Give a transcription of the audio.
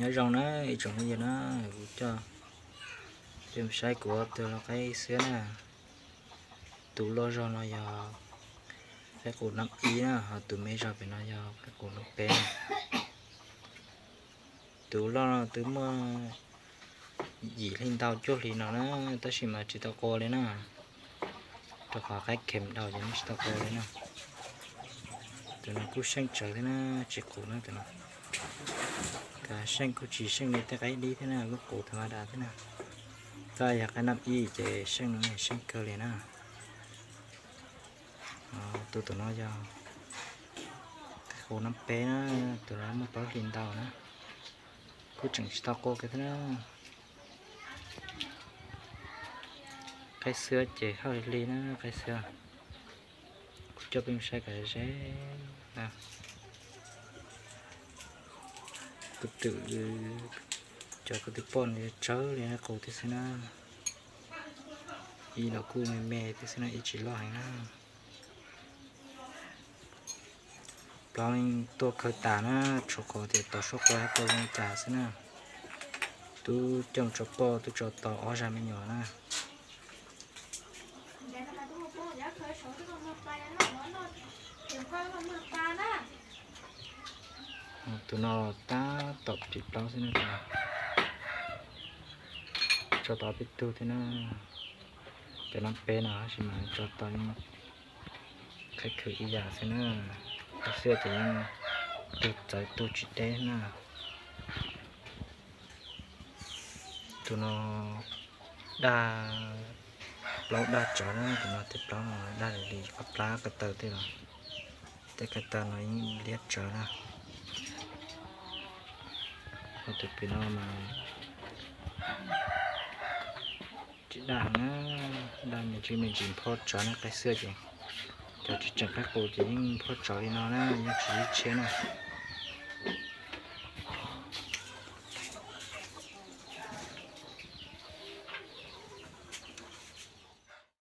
Nyob zoo na ib tsoom phooj ywg na, kuv coj peb saib kuv ob tug lau qaib xwab na. Tus loj zog no yog qaib qus nab ib na, ho tus me zog pem no yog qaib qus nab peb na. Tus loj no twb muaj yim hli ntau cuaj hlis no na, tab sis mas tsis tau qua li na, rau qhov qaib khem dhau ces tsis tau qua li na. Tus no kuj seej tsawv thiab na, tsis qus na tus no. Tab seej kuj tsis seej li tej qaib dib thiab na, kuj qus tag ma das thiab na. Tab yog qaib nab ib ces seej no seej kawg li na. Tus tus no yog qaib qus nab peb na, tus no muaj plaub hlis ntau na, kuj tseem tsis tau qua kiag thiab na. Qaib xwab ces haj li na, qaib xwab. Kuv coj peb saib kom ze na. Kuv twm, cov kuv twm poj no tsawg li qaib qus thiab xwb na. Ib los kuj me me thiab xwb na, ib tsis loj heev na. Plaub tuaj kawg tas na, tshuav qhov tias tos suab qua hab qua zoo cas xwb na. Tub coj tso poj, tub tso tos ob zag me nyuam na. Tus no tab tom pib plaub xwb na, tus no tso tau peb tug thiab na. Cov nab peb no tab sis mas tso tau yeej qhib khwv ib yam xwb na. Qaib xwab ces yeej tug txawv tug tsis deb na. Tus no daj, plaub daj tsawv na, tus no tej plaub no daj li qab plab ko taw tej los, tej ko taw no yeej liab tsawv na. Ho tus pem no mas tsis daj na, daj me ntsis me ntsis nphob tsawv na, qaib xwab ces cov tsis tseem qaib qus ces yeej nphob tsawv li no na, yeej tsis ib tsheb na.